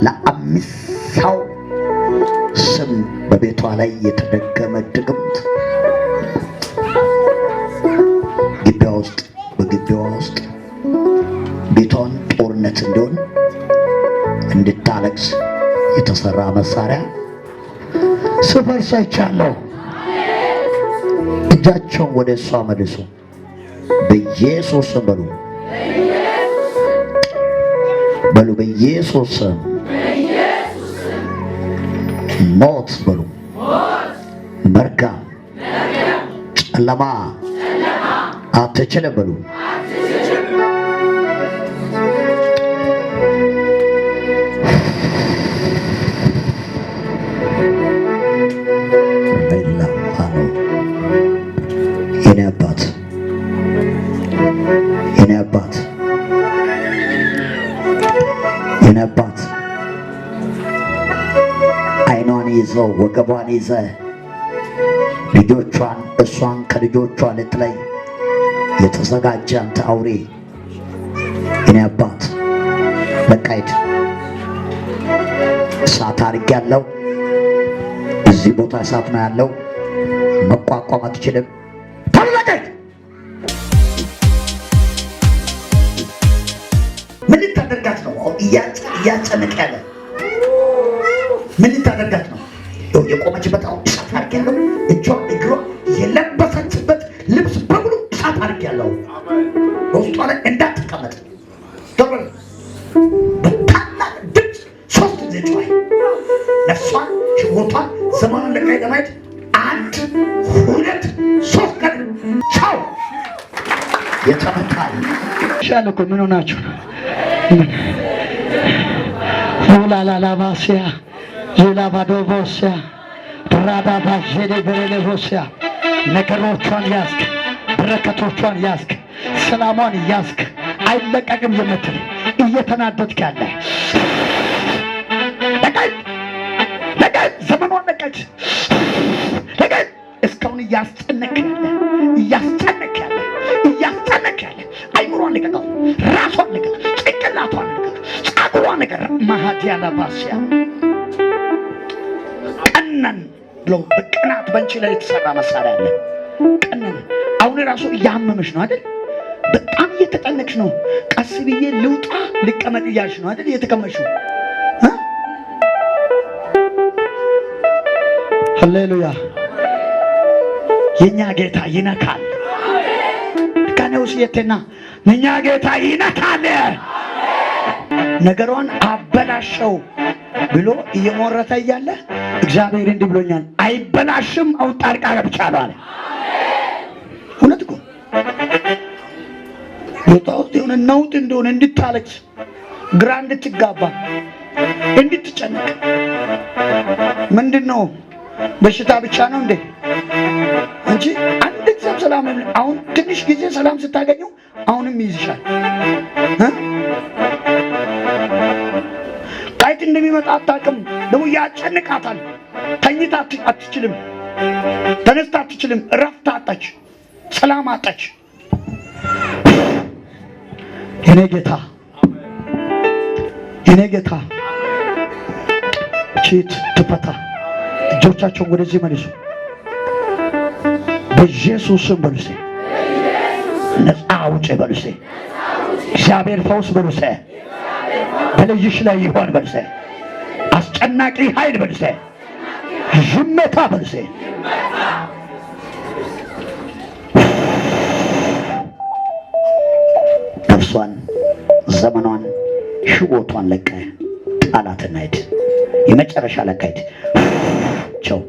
ለአምስት ሰው ስም በቤቷ ላይ የተደገመ ድግምት ግቢዋ ውስጥ በግቢዋ ውስጥ ቤቷን ጦርነት እንዲሆን እንድታለቅስ የተሰራ መሳሪያ ስፈርስ አይቻለሁ። እጃቸውን ወደ እሷ መልሱ። በኢየሱስ ስም በሉ በሉ፣ በኢየሱስ ስም ሞት በሉ፣ መርገም፣ ጨለማ አትችልም በሉ። የኔ አባት የኔ አባት የኔ አባት አይኗን ይዘው ወገቧን ይዘ ልጆቿን እሷን ከልጆቿ ልትለይ የተዘጋጀ አንተ አውሬ የኔ አባት በቃ ሂድ። እሳት አድርጌያለሁ። እዚህ ቦታ እሳት ነው ያለው። መቋቋም አትችልም። ተለቀቅ። ምን ልታደርጋት ነው? አሁን እያጨነቀ ያለ ምን ልታደርጋት ነው? የቆመችበት አሁን እሳት አድርጌያለሁ። እጇ እግሯ የለበሰችበት ልብስ በሙሉ እሳት አድርጌያለሁ። በውስጧ ላይ እንዳትቀመጥ በታላቅ ድምፅ 3 ጊዜ ጮኸ። ነፍሷን፣ ሕይወቷን፣ ዘመኗን ለቃ ለማየት 1 2 3 ቀን ቻው። የተመታ ሻል እኮ ምን ሆናችሁ ነው? ኡላላላባሲያ ዙላባዶቦሲያ ራዳባ ዤዴ በሬሌቦሲያ ነገሮቿን ያዝክ፣ በረከቶቿን ያዝክ፣ ሰላሟን ያዝክ። አይለቀቅም የምትል እየተናደድክ ያለ ለቀቅ፣ ለቀቅ፣ ዘመኗን ለቀቅ፣ ለቀቅ። እስካሁን እያስጨነቅ ያለ እያስጨነቅ ያለ እያስጨነቅ ያለ አይምሯን ልቀቀው፣ ራሷን ልቀቅ፣ ጭንቅላቷን ልቀቅ፣ ጸጉሯን ልቀቅ። ማሃዲያ ላባሲያ ቀነን ብሎ በቅናት በአንቺ ላይ የተሰራ መሳሪያ አለ። ቀነን አሁን ራሱ እያመመሽ ነው አይደል? በጣም እየተጨነቅሽ ነው። ቀስ ብዬ ልውጣ ልቀመጥ እያልሽ ነው አይደል? እየተቀመጥሽው። እ? ሃሌሉያ። የኛ ጌታ ይነካል። ከኔውስ የትና የኛ ጌታ ይነካል። ነገሯን አበላሸው ብሎ እየሞረተ እያለ እግዚአብሔር እንዲህ ብሎኛል፣ አይበላሽም፣ አሁን ጣልቃ ገብቻለሁ አለ። እውነት እኮ ቦታ ውስጥ የሆነ ነውጥ እንደሆነ እንድታለቅስ፣ ግራ እንድትጋባ፣ እንድትጨነቅ። ምንድነው በሽታ ብቻ ነው እንዴ? እንጂ አንድ ጊዜም ሰላም የለም። አሁን ትንሽ ጊዜ ሰላም ስታገኙ አሁንም ይይዝሻል። እ? ቃይት እንደሚመጣ አታውቅም። ደግሞ ያጨንቃታል። ተኝታ አትችልም፣ ተነስታ አትችልም። እረፍት አጣች፣ ሰላም አጣች። የኔ ጌታ የኔ ጌታ ቺት ትፈታ። እጆቻቸውን ወደዚህ መልሱ። በኢየሱስ ስም በሉ እስቲ። ነፃ አውጪ በሉ እስቲ። እግዚአብሔር ፈውስ በሉ እስቲ። በልጅሽ ላይ ይሆን በሉ እስቲ። አስጨናቂ ኃይል በሉ እስቲ። ይመታ በሉ እስቲ። ነፍሷን፣ ዘመኗን፣ ሕይወቷን ለቀህ ጣላትና ሂድ። የመጨረሻ ለቀህ ሂድ። ቻው።